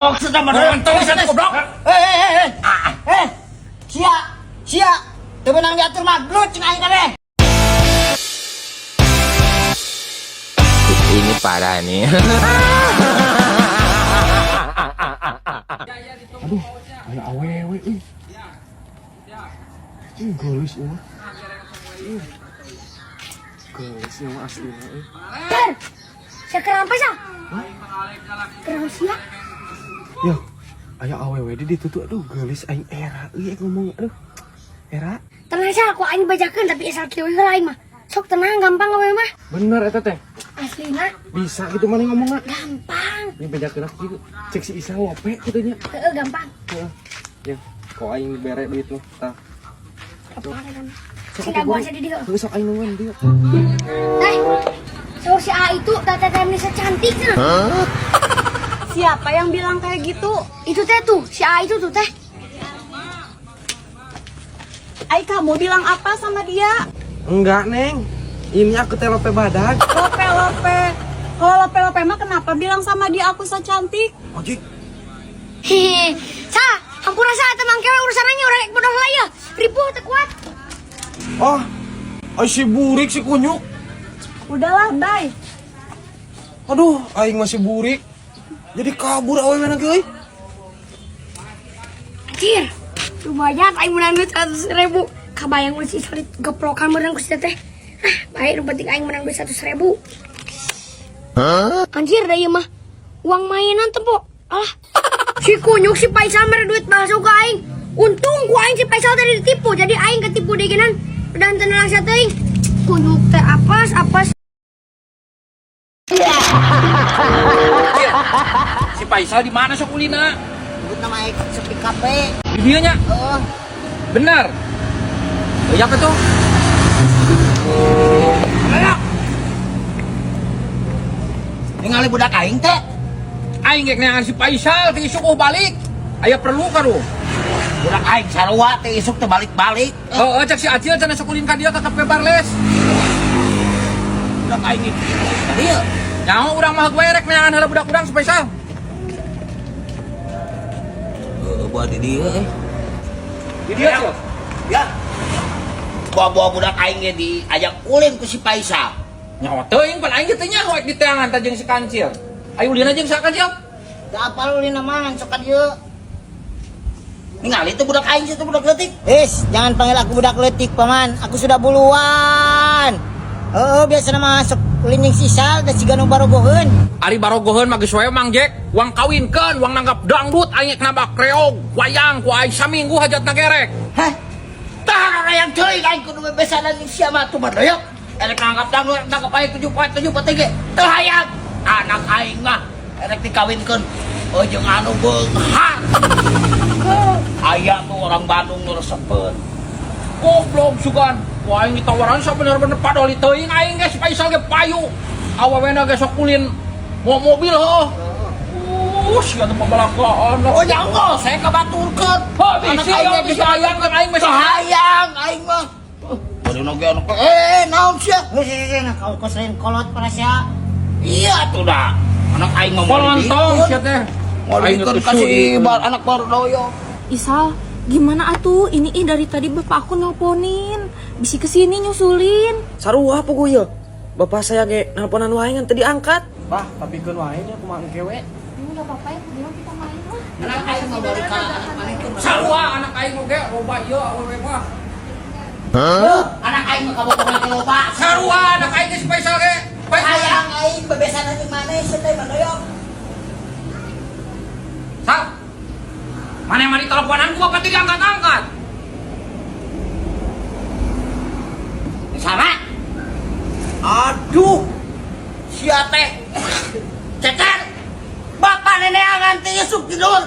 Maksudnya mana? Entong sia goblok. Eh eh eh eh. Eh. Sia, sia. Teu meunang diatur mah gelut cing aing kabeh. Ini parah nih. Aduh, aya awewe euy. Ih, geulis ieu mah. Ih. Geulis ieu mah aslina euy. Ter, sia keur apa sah? Kerang sia. Yo, aya awewe di ditu tuh, aduh geulis, aing era euy ngomong, aduh. Era. Tenang sah, aku aing bajakeun, tapi asal kieu heula aing mah. Sok tenang, gampang awewe mah. Bener eta teh. Aslina. Bisa gitu mana ngomongna? Gampang. Ini bejakeun aku gitu. Cek si Isa lope kitu nya. Heeh, gampang. Heeh. Ya, kok aing bere duit mah. Tah. Gampang kan. Sok Sing atuh, gua buru. asa di dieu. Heuh, sok aing nungguan dieu. Teh, saur si A itu teh teh bisa cantik nah. Siapa yang bilang kayak gitu? Itu teh tuh, si A itu tuh teh. Ai, kamu bilang apa sama dia? Enggak, Neng. Ini aku teh lope badag. Lope-lope. Kalau lope-lope mah kenapa bilang sama dia aku so cantik? Ojek. Hehehe. Sa, hampura sa teh mangkewe urusannya urang ek bodoh lah ya. Ribuh teu kuat. Oh, ay si burik si kunyuk. Udahlah, bye. Aduh, aing masih burik. Jadi kabur awewe na euy. Anjir, lumayan aing menang duit 100.000. Kabayang mun si Isal geplokan meunang ku si teteh. Ah, baik, nu penting aing menang duit 100.000. Anjir, da ieu mah uang mainan tempo. Alah, si kunyuk si Faisal mere duit palsu ka aing. Untung ku aing si Faisal tadi ditipu, jadi aing ketipu deui geunan. Dan teu nelang teuing. Kunyuk teh apes apes. Si Faisal di mana sok ulina? Sebut nama aing sepi kafe. Di dieu nya. Heeh. Benar. Iya apa tuh? Ayo. Ningali budak aing teh. Aing geuk neangan si Faisal teh isuk balik. Aya perlu karu. Budak aing sarua teh isuk teh balik-balik. Heeh, cek si Acil cenah sok ulin ka dieu ka Kafe Barles. Budak aing iki tadi ieu. Nyaho urang mah gue rek neangan heula budak urang si Faisal. Heeh, buat di dieu eh. Di dieu tuh. Ya. Bawa-bawa budak aing ge diajak ulin ku si Faisal. Nyaho teuing pan aing ge teu nyaho rek diteangan tah jeung si Kancil. Ayo ulin aja jeung si Kancil. Teu apal ulin mah sok ka dieu. Ningali tuh budak aing situ budak leutik. Is, jangan panggil aku budak leutik, Paman. Aku sudah buluan. Heeh, biasa mah sok ulin jeung sisal da siga nu barogoheun. Ari barogoheun mah geus we Mang Jack, wang kawinkeun, wang nanggap dangdut, aing rek nambah kreog, wayang ku aing saminggu hajatna gerek. Hah? Tah hayang teuing aing kudu bebesanan jeung sia mah tuh badoyok. Erek nanggap dangdut, nanggap aing 7 poe 7 poe ge. Teu hayang. Anak aing mah erek dikawinkeun jeung anu beunghar. Aya tuh orang Bandung nu resepeun. Goblok sugan. Wah aing ditawaran sabener-bener padoli teuing aing ge si Faisal ge payu. Awewena ge sok ulin mau mobil heuh. Sia teh pabalakaan. Oh nya enggeus, saya kabaturkeun. Heuh, bisi Anak aing bisi hayang kan aing masih Teu hayang aing mah. Bari oge anu naon sia? Heuh, nah kau kos lain kolot para sia. Iya tuh dah. Anak aing mah moal Kolontong dibikeun. sia teh. Moal dibikeun ka si bar anak baru doyok. Isal, gimana atuh? Ini ih dari tadi bapak aku nelponin. Bisi kesini nyusulin. Sarua puguh ieu. Bapak saya ge nelponan wae ngan teu diangkat. Bah, tapi keun wae nya kumaha engke we. Enggak apa-apa ya, bilang kita main lah. Anak aing mah balik ka anak maneh teh. Sarua anak aing oge loba ieu awewe mah. Anak aing mah kabogohan teh loba. Sarua anak aing ge si Faisal ge. Faisal. Hayang aing bebesanan jeung maneh sia teh badoyok. Sal. Mana yang mari teleponan gua pasti diangkat-angkat. Sama. Aduh. Sia teh. Cecer. Bapak neneangan teh isuk tidur.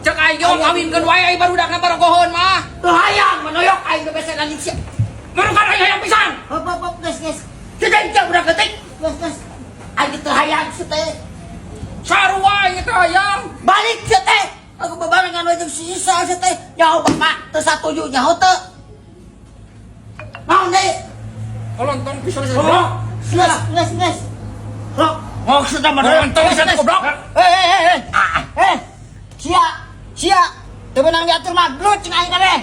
Cek aing ge kawinkeun wae aing barudakna barogoheun mah. Teu hayang manoyok aing bebesanan jeung sia. Marukan aing hayang pisan. Hop hop hop, geus geus. Cecer cek budak leutik. Geus geus. Aing teu hayang sia teh. Sarua aing teh hayang. Balik sia teh. Aku bebarengan we jeung si Isa sia teh. Nyaho bapak teu satuju nyaho teu. Naon deui? Kolontong pisan sia. Oh, Geus geus geus. Maksudnya mah Kolontong pisan goblok. Eh eh eh eh. Eh, Sia, teu meunang diatur mah gelut cenah aing kabeh.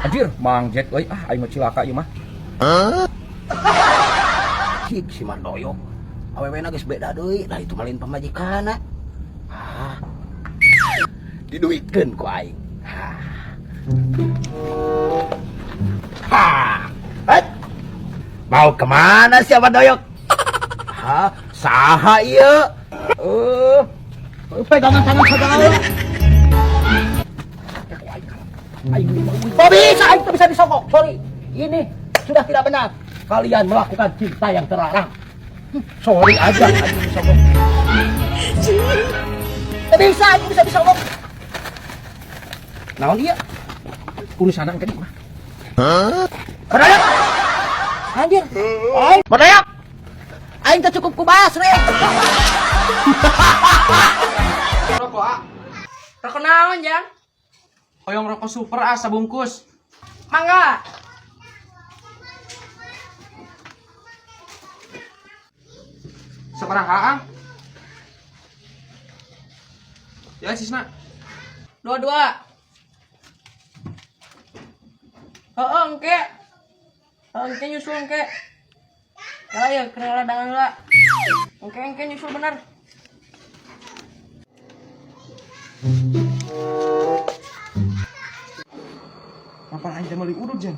Anjir, Mang Jack euy, ah aing mah cilaka ieu mah. Cik si Mardoyok. Awewena geus beda deui, lah itu malin pamajikanna. Ah. Diduitkeun ku aing. Ah. Ha. Het. Mau kemana si Mardoyok? Ha, saha ieu? Pegangan tangan segala. Aing oh bisa, aing tuh bisa disogok. Sorry, ini sudah tidak benar. Kalian melakukan cinta yang terlarang. Sorry aja, aing disogok. Tidak bisa, aing bisa disogok. Naon ieu? Urusan engke mah. Mardoyok! Anjir. Aing Mardoyok! Aing teh cukup ku basre. Rokok ah. Rokok naon, Jang? Hoyong rokok super ah sabungkus. Mangga. Sabaraha ah? Ya sisna. 22. Heeh, engke. Heeh, engke nyusul engke. Ya ya, kenal ladangan lah. Engke engke nyusul bener. Kapan aing teh meuli udut jan?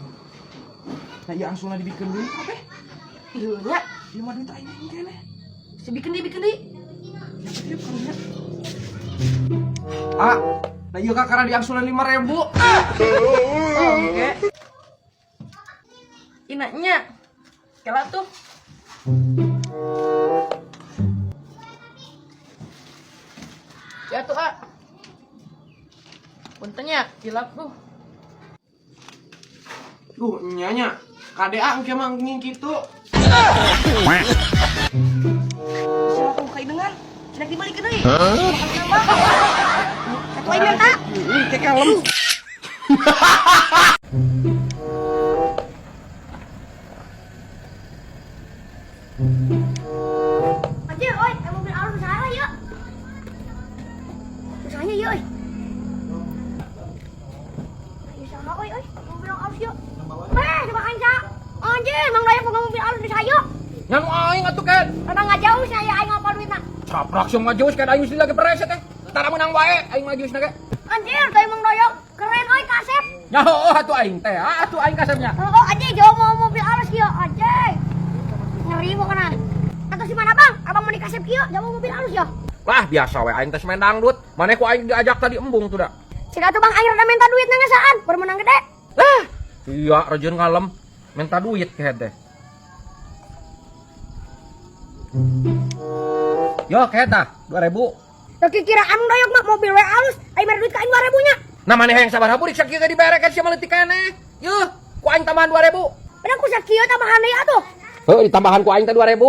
Nah ieu angsulna dibikeun deui kabeh. Iya nya, Ieu mah duit aing keneh. si bikin di bikin di. Ya ieu karunya. Ah, nah ieu kakara diangsulan 5.000. Oke. Inaknya. Kela tuh. Ya tuh, ah. Puntennya, hilap tuh. Duh, nya nya. Kade ah engke mah nging kitu. Siapa buka dengan? Cedak dibalik deui. Satu aing minta. Engke kalem. Anjir, oi, mobil alus usaha yuk. Usahanya yuk, oi. Usaha oi, oi, mobil alus yuk. Eh, coba aing sa. Anjir, Mang Dayang boga mobil alus bisa yuk. Nyanu aing atuh Ken. Rada ngajauh saya aing ngapal duitna. Caprak sia ngajauh Ken aing mesti lagi pereset teh. Tara menang wae aing mah na ge. Anjir, teh Mang Dayang keren oi kasep. Ya heueuh atuh aing teh, ah atuh aing kasepnya. Oh, anjir, jauh mau mobil alus kieu, anjir. Ngeri pokoknya. Atau si mana bang? Abang mau dikasep kieu, jauh mobil alus ya. Lah biasa we aing teh main dangdut. Maneh ku aing diajak tadi embung tuh da. Cik atuh bang aing rada minta duit ngasaan, baru menang gede. Lah, iya rajin ngalem minta duit kehed teh. Yo kehed tah, 2.000. Tapi kiraan doyok mah mobil we alus, aing mere duit ka aing 2.000 nya. Nah maneh hayang sabaraha burik sakieu ge dibere kan sia mah leutik keneh. Yuh, ku aing tambahan 2.000. Padahal ku sakieu tambahan deui atuh. Heuh, ditambahan ku aing teh 2.000.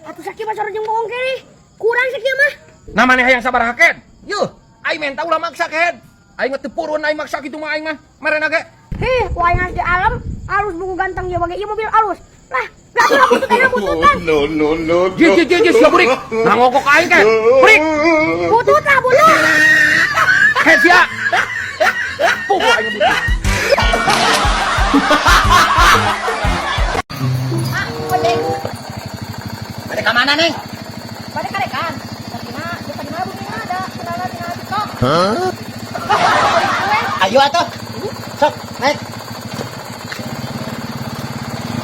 Atuh sakieu mah sareng bohong kene. Kurang sakieu mah. Nah maneh hayang sabaraha ken? Yuh, aing menta ulah maksa kehed. Aing mah teu purun aing maksa kitu mah aing mah. Merena ge. Heh, ku aing harus di alam, alus buku ganteng ya bagi ieu mobil alus. Lah, lah atuh butut enak bututan. No, no, no, no. Ji ji ji ji sia burik. Nah ngokok aing ken. Burik. Butut lah butut. Ken sia. Pugu aing butut. Ah, ojek. Bade ka mana, Neng? Bade karekan. Satina, di tadi mah bumi ada kenalan dengan TikTok. Ayo atuh. Sok, naik.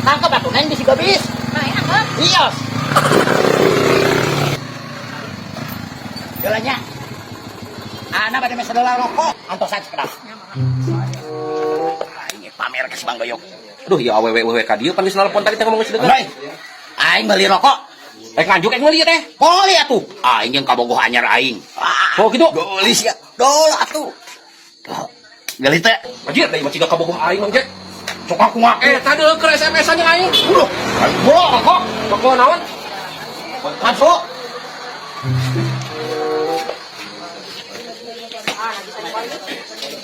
Tangkap atuh Neng bisi gobis. Naik angkat. Iya. Jalannya. Ana bade meser heula rokok, antosan sekedap. Aing pamer ke si Bang Doyok. Duh, ya awewe wewe ka dieu pan geus nalpon tadi teh ngomong geus deukeut. Baik. Aing beli rokok. Rek nganjuk rek meuli teh. Boleh atuh. Aing yang kabogoh anyar aing. Ah, Oh gitu. Geulis ya. Dol atuh. Geulis teh. Anjir, deui mah ciga kabogoh aing Mang Jack. Sok aku ngaku. Eh, tadi keur SMS-an jeung aing. Udah. Aing Kok, kok naon? Masuk.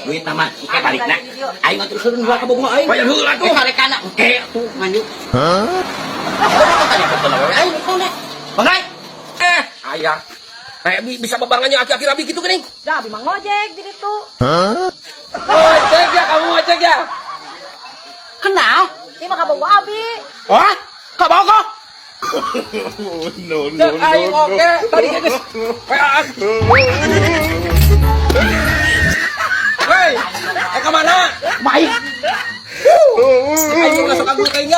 Duit nama engke balikna. Aing mah terus heula kabogoh aing. Bayar heula atuh. Karekana engke atuh nganjuk. Hah? Tanya betul awewe aing betul. Banggai. Eh, ayah. Eh, bisa bebarengannya aki-aki Rabi gitu geuning. Dah, abi mah ngojek di ditu. Ojek ya, kamu ojek ya? Kenal? Ini mah kabogoh abi. Wah, kabogoh? No, no, aing oke, tadi geus WA-an. Hei, eh kemana? Baik. Aing ulah sok agung teuing.